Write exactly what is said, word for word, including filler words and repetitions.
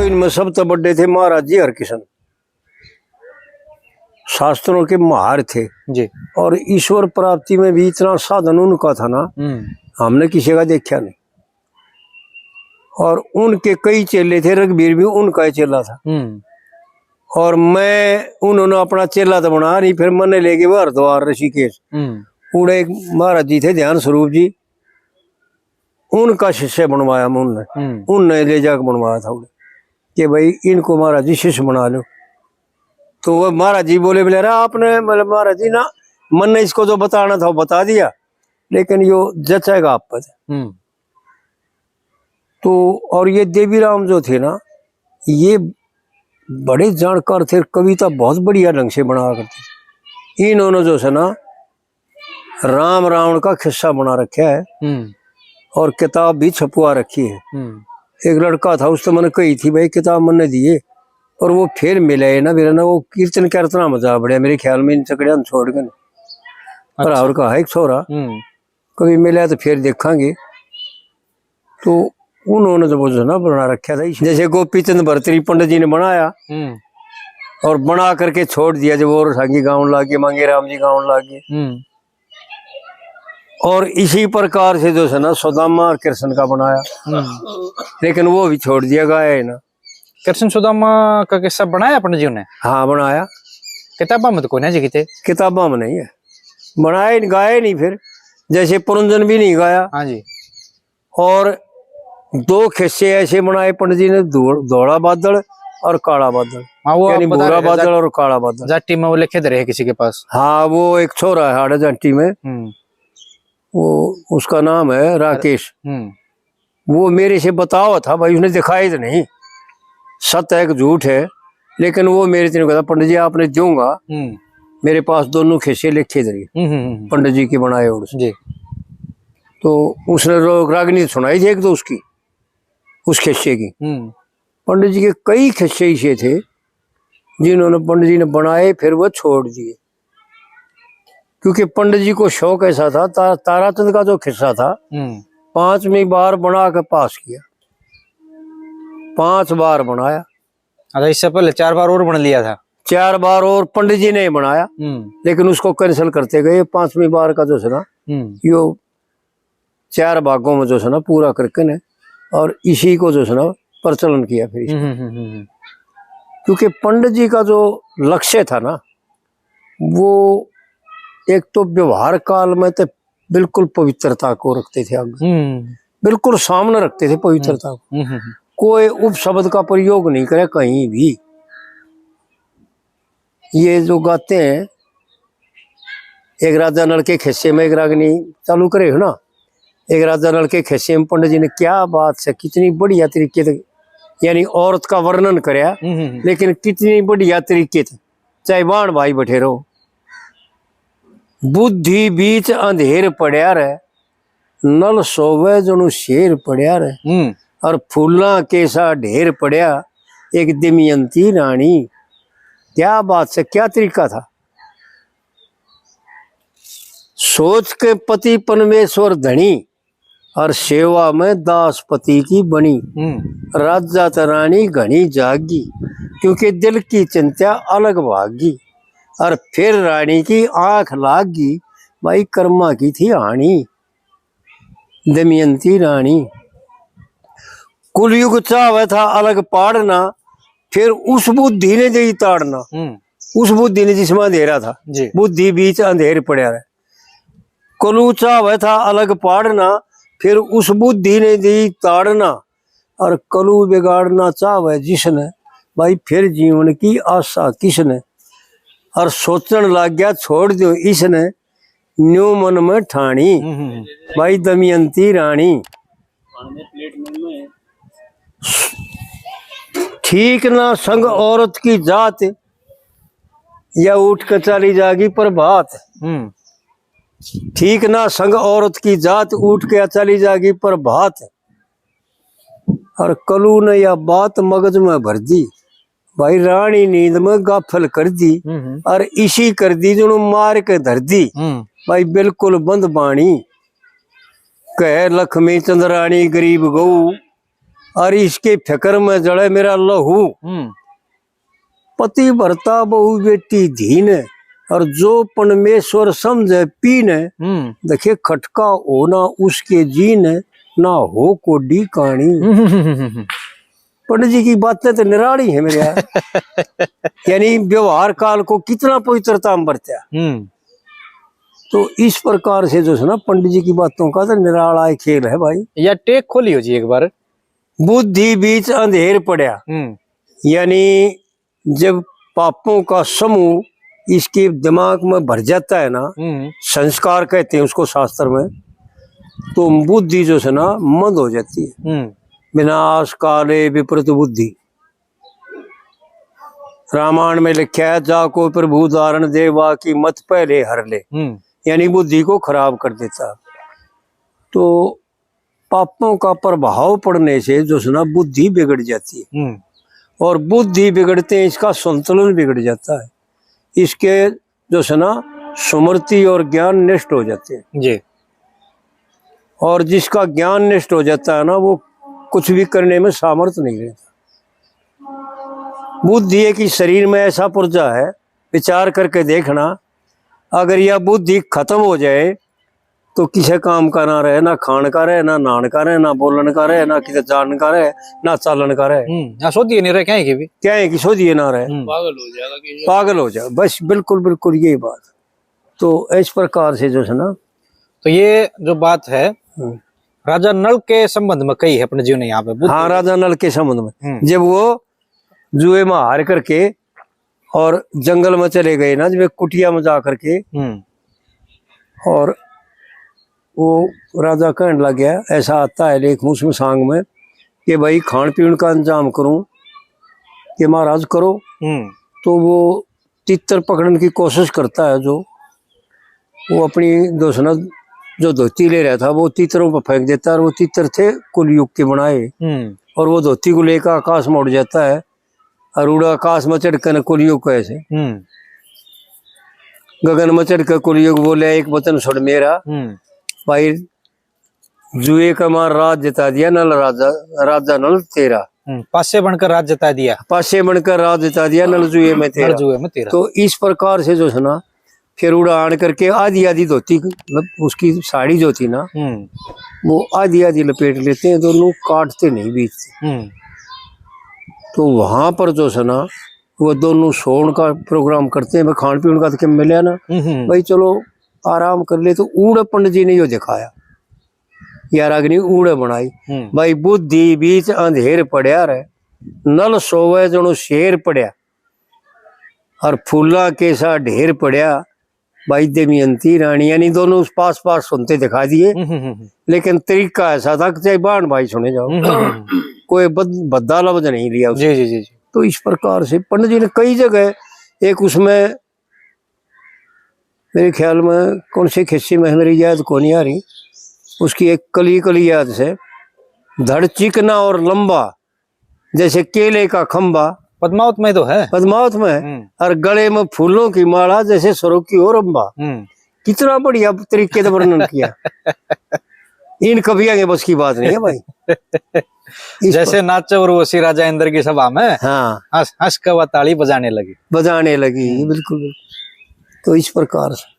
इनमें सबसे बड़े थे महाराज जी हरकिशन, शास्त्रों के माहिर थे। जी। और ईश्वर प्राप्ति में भी इतना साधन उनका था ना, हम्म। हमने किसी का देखा नहीं। और उनके कई चेले थे, रघुबीर भी उनका ही चेला था। हम्म। और मैं, उन्होंने अपना चेला तो बना नहीं, फिर मैंने लेके वो हरिद्वार, ऋषिकेश, हम्म। उड़े एक महाराज जी थे ध्यान स्वरूप जी, उनका शिष्य बनवाया मैं उनने। हम्म। उनने ले जाके बनवाया था उड़े कि भाई, इनको महाराज जी शिष्य बना लो। तो वो महाराज जी बोले, बोले, "अरे आपने, मतलब, महाराज जी ना, मन ने इसको जो बताना था वो बता दिया, लेकिन यो जचेगा आप पर।" हम्म। तो और ये देवी राम जो थे ना, ये बड़े जानकार थे, कविता बहुत बढ़िया ढंग से बनाया करते थे। इन्होंने जो है ना, राम रावण का खिस्सा बना रखा है हम्म। और किताब भी छपवा रखी है। हम्म। एक लड़का था, उससे मैंने कही थी, "भाई, किताब मैंने दिए," और वो फिर मिला है ना, मेरा ना, वो कीर्तन कीर्तना मजा बढ़िया, मेरे ख्याल में इन चकड़िया ने छोड़ के ना। अच्छा। और कहा एक छोरा, हम्म। कभी मिला तो फिर देखांगे। तो उन्होंने तो वो जो ना बना रखा था, जैसे गोपी चंद भरतरी पंडित जी ने बनाया हम्म। और बना करके छोड़ दिया, जब और सांगी गावन लाग गए, मांगे राम जी गावन लाग गए। हम्म। और इसी प्रकार से जो है ना, सुदामा और कृष्ण का बनाया, हम्म। लेकिन वो भी छोड़ दिया, गाया ही ना। कृष्ण सुदामा का किस्सा बनाया पंडित जी ने? हाँ, बनाया। किताबा में तो कोई ना जी किते। किताबा में नहीं है, बनाया ही, गाया ही नहीं। फिर जैसे पुरंजन भी नहीं गाया। हाँ जी। और दो खिस्से ऐसे बनाए पंडित जी ने, धो-, धोला बादल और काला बादल, हाँ, वो यानी आप बता भूरा रहे थे, बादल जाट-, और काला बादल। जाटी में वो लिखे धरे हैं किसी के पास। हाँ, वो एक छोरा है हाड़ा जाटी में, हम्म। वो, उसका नाम है राकेश। हम्म। वो मेरे से बतावा था भाई, उसने दिखाए तो नहीं, सत्य है कि झूठ है, लेकिन वो मेरे से कहता, "पंडित जी, आपने दूंगा, हम्म। मेरे पास दोनों खिस्से लिखे थे हम्म, हम्म, हम्म। पंडित जी के बनाए और उसने।" जी। तो उसने रो-, रागनी सुनाई थी एक तो उसकी, उस खिस्से की। हम्म। पंडित जी के कई खिस्से ऐसे थे जिन्होंने पंडित जी ने बनाए, फिर वो छोड़ दिए, क्योंकि पंडित जी को शौक ऐसा था। ता-, ताराचंद का जो खिस्सा था, हम्म। पांचवी बार बना के पास किया, पांच बार बनाया। अच्छा, इससे पहले चार बार और बन लिया था? चार बार और पंडित जी ने ही बनाया, हम्म। लेकिन उसको cancel करते गए। पांचवी बार का जो है ना, हम्म। यो चार भागों में जो है ना पूरा करके ने, और इसी को जो है ना प्रचलन किया फिर इसको। हम्म, हम्म, हम्म, हम्म। क्योंकि पंडित जी का जो लक्ष्य था ना, वो एक तो व्यवहार काल में तो बिल्कुल पवित्रता को रखते थे आगे, हम्म। बिल्कुल सामने रखते थे पवित्रता को। हम्म, हम्म, हम्म। कोई उपशब्द का प्रयोग नहीं करे कहीं भी। ये जो गाते हैं, एक राजा नल के खिस्से में एक रागनी चालू करे हो ना, एक राजा नल के खिस्से में पंडित जी ने, क्या बात है, कितनी बढ़िया तरीके से, यानी औरत का वर्णन करया, हम्म, हम्म, हम्म। लेकिन कितनी बढ़िया तरीके से, चाहे बाण भाई बैठे रहो। बुद्धि बीच अंधेर पड़या रे, नल सोवे जणु शेर पड़या रे। हम्म। और फूलां के सा ढेर पड़या एक दमयंती रानी। क्या बात है, क्या तरीका था। सोच के पति परमेश्वर धनी, और सेवा में दासपति की बनी। हम्म। राजा त रानी घनी जागी, क्योंकि दिल की चिंता अलग भागी। और फिर रानी की आंख लागी, भाई कर्मा की थी हानि। दमयंती रानी। कुलयुग चाहवै था अलग पाड़ना, फिर उस बुद्धि ने दे ताड़ना। हम्म। उस बुद्धि ने जिसमें अंधेरा था, जी। बुद्धि बीच अंधेर पड़या रहे। कलू चाहवै था अलग पाड़ना, फिर उस बुद्धि ने दे ताड़ना। और कलू बिगाड़ना चाहवै जिसने, भाई फिर जीवन की आशा किसने। और सोचण लाग गया छोड़ दो इसने, न्यू मन में ठाणी, हम्म, हम्म, हम्म। भाई दमयंती रानी। ठीक ना संग औरत की जात, या उठ के चली जागी प्रभात। हम्म। ठीक ना संग औरत की जात, उठ के चली जागी प्रभात। और कलू ने या बात मगज में भर दी, भाई रानी नींद में गाफल कर दी, हम्म, हम्म। और इसी कर दी जणु मार के धर दी। हम्म। भाई बिल्कुल बंद बाणी। कह लक्ष्मी चंद रानी गरीब गऊ, और इसके फिक्र में जले मेरा लहू। हम्म। पति भरता बहु बेटी धीन, और जो परमेश्वर समझे पीन, हम्म। देखे खटका हो ना उसके जीन, ना हो कोडी काणी। हम्म। पंडित जी की बातें तो निराली है मेरे यार। यानी व्यवहार काल को कितना पवित्रता में बरत्या। हम्म। तो इस प्रकार से जो है ना, पंडित जी की बातों का तो निराला ही खेल है भाई। या टेक खोलियो जी एक बार। बुद्धि बीच अंधेर पड़या। हम्म। यानी जब पापों का समूह इसके दिमाग में भर जाता है ना, हम्म। संस्कार कहते हैं उसको शास्त्र में, तो बुद्धि जो है ना, मंद हो जाती है। हम्म। विनाश काले विपरीत बुद्धि। रामायण में लिखा है, "जा को प्रभु उदाहरण दे, वा की मत पहले हर ले।" हम्म। यानी बुद्धि को खराब कर देता। तो पापों का प्रभाव पड़ने से जो है ना, बुद्धि बिगड़ जाती है। हम्म। और बुद्धि बिगड़ते हैं, इसका संतुलन बिगड़ जाता है, इसके जो है ना, स्मृति और ज्ञान नष्ट हो जाते हैं। जी। और जिसका ज्ञान नष्ट हो जाता है ना, वो कुछ भी करने में सामर्थ्य नहीं रहता। बुद्धि है कि शरीर में ऐसा पुर्जा है, विचार करके देखना, अगर यह बुद्धि खत्म हो जाए तो किसे काम का ना रहे, ना खान का रहे, ना नहान का रहे, ना बोलन का रहे, ना किते जान का रहे, ना चालन का रहे। हम्म, ना सोधिए नहीं रहे, क्या है कि भी? क्या है कि सोधिए ना रहे? हम्म। पागल हो जाएगा कि पागल हो जाए, बस बिल्कुल, बिल्कुल यही बात। तो इस प्रकार से जो है ना, तो ये जो बात है, हम्म। राजा नल के संबंध में कही है अपने जीवन यहाँ पे, बुद्ध हाँ, के राजा नल के संबंध में। हम्म। जब वो जुए में हार करके और जंगल में चले गए ना, जब कुटिया में जा करके, हम्म। और वो राजा कहने लग गया, ऐसा आता है लेख उसमें सांग में, कि भाई, खान पीन का इंतजाम करूं, कि महाराज करो। हम्म। तो वो तीतर पकड़ने की कोशिश करता है, जो वो अपनी जो है ना, जो धोती ले रहा था, वो तीतरों पर फेंक देता है, और वो तीतर थे कुलयुग के बनाए, हम्म। और वो धोती को लेकर आकाश में उड़ जाता है, और उड़ा आकाश में चढ़कर कुलयुग को ऐसे, हम्म। गगन में चढ़कर कुलयुग बोले, "एक वचन सुन मेरा, हम्म। भाई, जुए का मार राज जिता दिया नल राजा, राजा नल तेरा।" हम्म, पासे बनकर राज जिता दिया। पासे बनकर राज जिता दिया, नल जुए में नल तेरा। जुए में तेरा। तो इस प्रकार से जो है ना, फिर उड़ा आन करके आधी आधी धोती, मतलब उसकी साड़ी जो थी ना, हम्म। वो आधी आधी लपेट लेते हैं दोनों, काटते नहीं बीच से। हम्म। तो वहां पर जो है ना, वो दोनों सोण का प्रोग्राम करते हैं, भाई खान पीन का तो क्या मिला ना, हम्म, हम्म। भाई चलो आराम कर ले। तो उड़े पंडित जी ने यो दिखाया, या रागनी उड़े बनाई। हम्म। भाई बुद्धि बीच अंधेर पड़या रे, नल सोवे जणो शेर पड़या, और फूला के सा ढेर पड़या। भाई दमयंती रानी, यानी दोनों उस पास पास सुनते दिखा दिए, हम्म, हम्म, हम्म। लेकिन तरीका ऐसा था कि चाहे बहन भाई सुने जाओ, हम्म, हम्म, हम्म। कोई बद-, भद्दा लफ्ज नहीं लिया उसने। जी, जी, जी, जी। तो इस प्रकार से पंडित जी ने कई जगह, एक उसमें मेरे ख्याल में कौन से खिस्से में है, मेरी याद को नहीं आ रही, उसकी एक कली, कली याद से, "धड़ चिकना और लंबा, जैसे केले का खंबा।" पद्मावत में तो है। पद्मावत में। हम्म। "और गले में फूलों की माला, जैसे सरों की ओर अम्बा।" हम्म। कितना बढ़िया तरीके से वर्णन किया। इन कवियों के बस की बात नहीं है भाई। इस जैसे पर नाचे उर्वशी राजा इंद्र की सभा में, हाँ। हंस, हंस के वह ताली बजाने लगी। बजाने लगी, हम्म। बिल्कुल, बिल्कुल। तो इस प्रकार से।